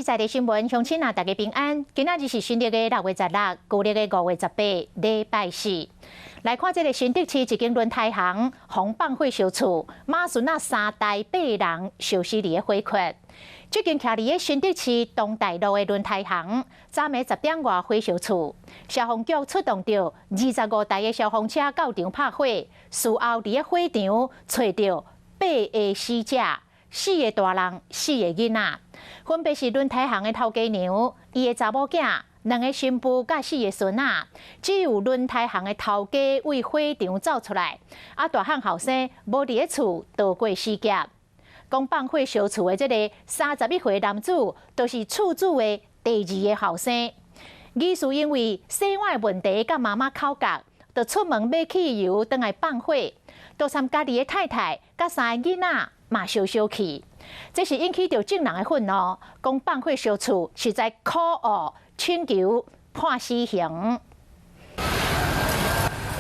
在地新聞，鄉親啊，大家平安。今仔日是新曆的6月16，舊曆的5月18，禮拜四。來看這个新竹市一間輪胎行，予放火燒厝，媽孫仔三代八人燒死佇个火窟。這間徛佇个新竹市東大路的輪胎行，昨暝10點外火燒厝，消防局出動著25台的消防車到場拍火，事後佇个火場揣著八个死者，四个大人，四个囡仔，分別是輪胎行的頭家娘、伊的查某囝、兩个新婦佮四个孫仔，只有輪胎行的頭家為火場走出來，啊，大漢後生無佇个厝逃過死劫。講放火燒厝的這个31歲男子，就是厝主的第二个後生。疑似因為洗碗的問題佮媽媽口角，就出門買汽油轉來放火，就參家己的太太佮三个囡仔嘛燒燒去。這是引起著眾人的憤怒，講放火燒厝實在可惡，請求判死刑。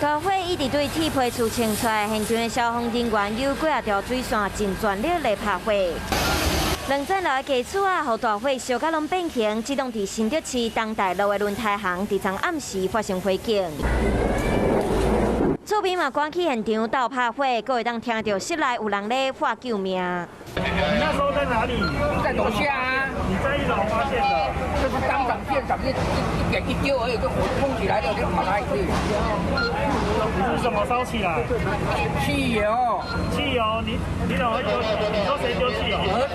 大火一直對鐵皮厝衝出來，現場的消防人員有幾仔條水線盡全力來拍火。兩層樓的家厝啊，予大火燒甲攏變形。這棟佇新竹市東大路的輪胎行，佇昨暗時發生火警。厝邊嘛趕去現場鬥拍火，閣會當聽著室內有人咧喊救命。你那時候在哪裡？在樓下啊。你在一樓發現的？就是當場現場一點一丟而已，就火衝起來了，就跑哪裡去？你是什麼燒起來？汽油。汽油，你怎麼會丟？你說誰丟汽油？兒子。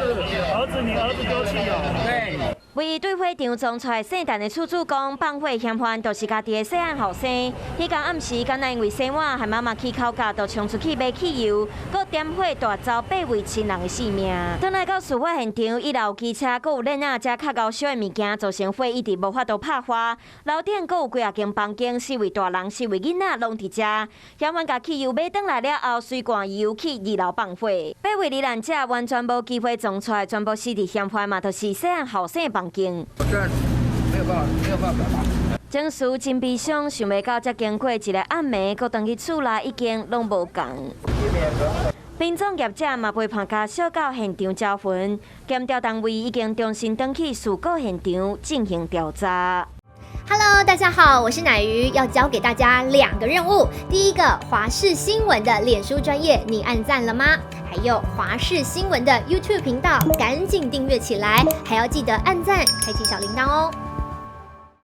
兒子，你兒子丟汽油？對。唯一對火場衝出來聖誕的厝主講，放火嫌犯就是家己的細漢後生。彼工暗時，敢若因為洗碗和媽媽起口角，就衝出去買汽油，閣點火帶走八位親人的性命。轉來到事發現場，一樓機車閣有鏈仔遮較𠢕燒的物件，造成火一直無法度拍花。樓頂閣有幾仔間房間，四位大人、四位囡仔攏佇遮。嫌犯共汽油買轉來了後，隨罐油去二樓放火。八位罹難者完全無機會衝出來，全部死佇嫌犯嘛，就是細漢後生房間。我真的沒有辦法，沒有辦法表達。情緒真悲傷，想袂到才經過一个暗暝，閣轉去厝內已經攏無仝。殯葬業者嘛陪伴家屬到現場招魂，檢調單位已經重新轉去事故現場進行調查。 Hello，大家好，我是奶魚，要交給大家兩個任務。第一個，華視新聞的臉書專頁，你按讚了嗎？還有華視新聞的 YouTube 頻道，趕緊訂閱起來，還要記得按讚，開啟小鈴鐺哦。